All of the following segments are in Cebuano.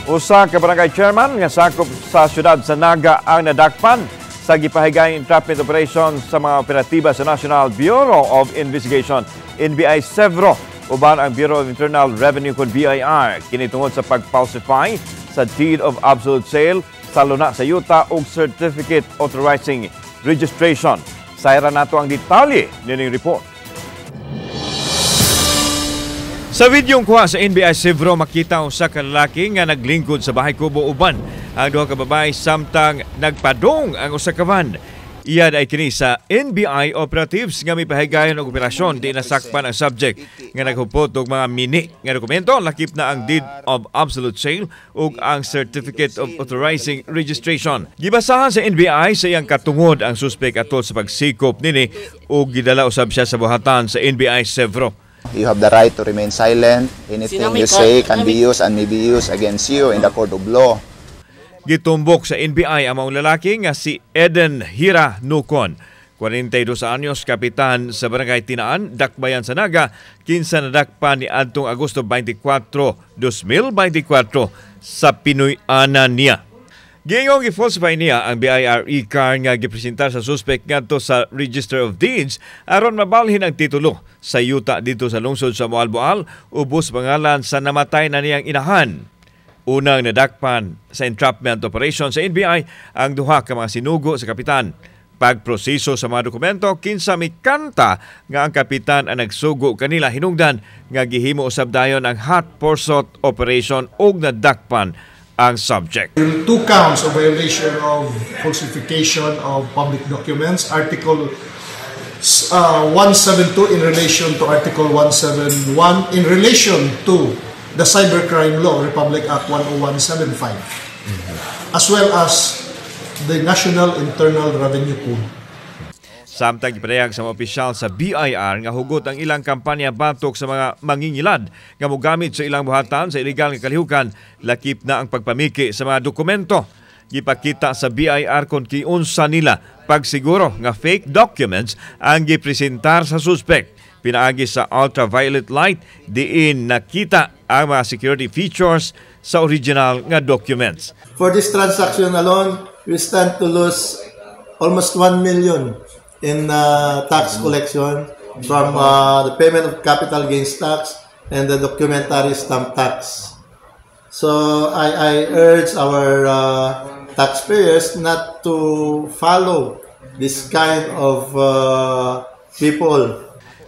Usa ka barangay chairman nga sakop sa siyudad sa Naga ang nadakpan sa gipahigayong entrapment operation sa mga operatiba sa National Bureau of Investigation, NBI Sevro, uban ang Bureau of Internal Revenue kon BIR, kini tungod sa pag-falsify sa Deed of Absolute Sale sa luna sa yuta ug Certificate Authorizing Registration. Sayran nato ang detalye nining report. Sa videong kuha sa NBI Sevro, makita usa ka lalaki nga naglingkod sa bahay kubo uban ang duha ka babae samtang nagpadong ang usa ka van. Iyan ay kini sa NBI operatives nga mipahigayon og operasyon di nasakpan ang subject nga naghupot og mga mini nga dokumento, lakip na ang Deed of Absolute Sale ug ang Certificate of Authorizing Registration. Gibasahan sa NBI sa iyang katungod ang suspect atol sa pagsikop nini ug gidala usab siya sa buhatan sa NBI Sevro. You have the right to remain silent. Anything you say can be used and may be used against you in the court of law. Gitumbok sa NBI ang maong lalaki nga si Eden Hira Nukon, 42 anyos, kapitan sa Barangay Tinaan, Dakbayan sa Naga, kinsa nadakpan ni adtong Agosto 24, 2024 sa Pinoy-anan niya. Giingong gi-falsify niya ang BIR e-card nga gipresentar sa suspect ngadto sa Register of Deeds aron mabalhin ang titulo sa yuta dito sa lungsod sa Moalboal ubos pangalan sa namatay na niyang inahan. Unang nadakpan sa entrapment operation sa NBI ang duha ka mga sinugo sa kapitan. Pagproseso sa mga dokumento, kinsa mikanta nga ang kapitan ang nagsugo kanila hinungdan nga gihimo usab dayon ang hot pursuit operation ug nadakpan ang subject. Two counts of violation of falsification of public documents, Article 172 in relation to Article 171 in relation to the Cybercrime Law, Republic Act 10175, as well as the National Internal Revenue Code. Samtang gipadayag sa mga opisyal sa BIR nga hugot ang ilang kampanya batok sa mga mangingilad nga mogamit sa ilang buhatan sa ilegal nga kalihukan, lakip na ang pagpamiki sa mga dokumento. Gipakita sa BIR kon kiunsa nila pagsiguro nga fake documents ang gipresentar sa suspect. Pinaagi sa ultraviolet light, diin nakita ang mga security features sa original nga documents. For this transaction alone, we stand to lose almost 1 million in tax collection from the payment of capital gains tax and the documentary stamp tax. So I urge our taxpayers not to follow this kind of people.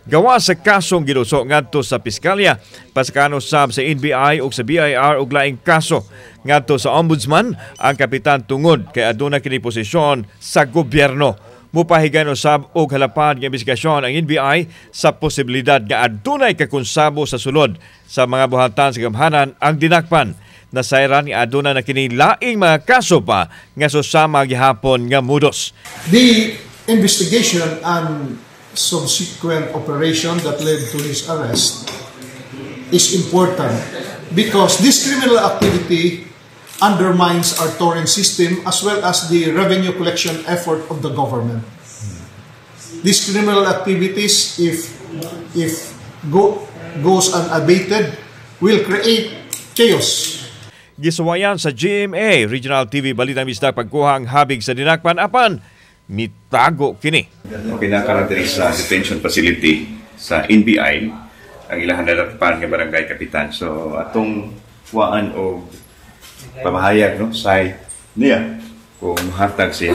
Gawa sa kasong giduso ngadto sa piskalya, pasakano sab sa NBI ug sa BIR og laing kaso ngadto sa Ombudsman ang kapitan tungod kay aduna kini posisyon sa gobyerno. Mupahigayon usab og halapad nga investigasyon ang NBI sa posibilidad nga adunay kakonsabo sa sulod sa mga buhatan sa gamhanan ang dinakpan. Nasayran nga aduna na kini laing mga kaso pa nga susama gihapon nga modus. The investigation and subsequent operation that led to his arrest is important because this criminal activity undermines our torrent system as well as the revenue collection effort of the government. These criminal activities, if goes unabated, will create chaos. Gisuwayan sa GMA Regional TV Balitang Bisdak pagkuha ang habig sa dinakpan apan mitago kini. Pinakaran diri sa detention facility sa NBI ang ilang nadakpan nga barangay kapitan. So atong kuhaan og pamahayag, no, say niya kung hatag siya.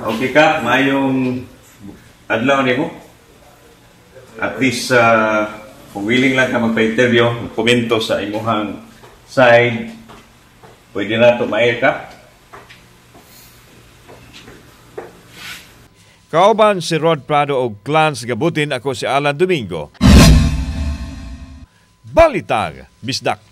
Okay ka, mayong adlaw nimo. At least kung willing lang ka magpa-interview, komento sa imuhang side, pwede na to ma-air ka. Kauban si Rod Prado og Clans Gabutin, ako si Alan Domingo. Balitang Bisdak.